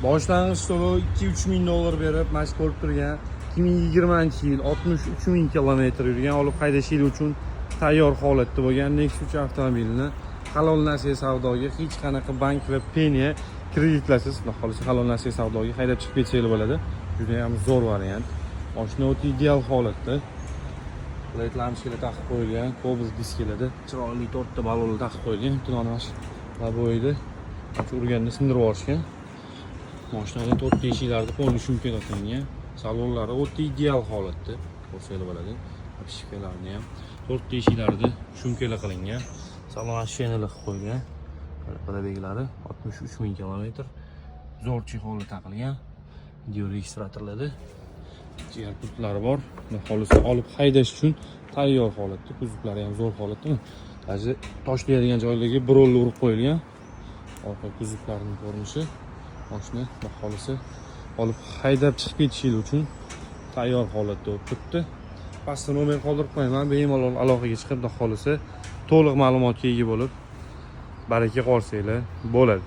Boshlang'ich to'lov 2-3 ming dollar berib, mana shu ko'rib turgan 2020 yil, 63 ming kilometr yurgan, olib haydashingiz uchun tayyor holatda bo'lgan Nexia 3 avtomobilini halol nasiya savdoga, hech qanaqa bank va penya kreditlarsiz, xudo xohlasa, halol nasiya savdoga haydab chiqib ketsanglar bo'ladi. Juda ham zo'r variant. Mashina o'ta ideal holatda. Led lampochkalar taqib qo'yilgan, Cobalt diskalarda chiroyli to'rtta balonlar taqib qo'yilgan. Bitta mana shu лобовой da shu urganda sindirib yuborishgan. Mashinani to'rtta eshiklarida полный шумка qilingan. Salonlari o'ta ideal holatda. Ko'rsanglar bo'ladi. Обшивка larni ham to'rtta eshiklarida шумка lar qilingan. Salon освещение lar qilib qo'yilgan. Пробег lari 63 ming kilometr. Zo'r чехол i taqilgan. Video registratorlarda jigar pultlari bor. Xudo xohlasa, olib haydash uchun tayyor holatda. Kuzovlari ham zo'r holatda. Даже toshlaydigan joylarga brolli urib qo'yilgan. Orqa kuzovlarining ko'rinishi. Mashina, xudo xohlasa, olib haydab chiqib ketishingiz uchun tayyor holatda bo'lib turibdi. Pastda nomer qoldirib qo'yaman. Bemalol aloqaga chiqib, xudo xohlasa, to'liq ma'lumotga ega bo'lib, baraka qolsanglar bo'ladi.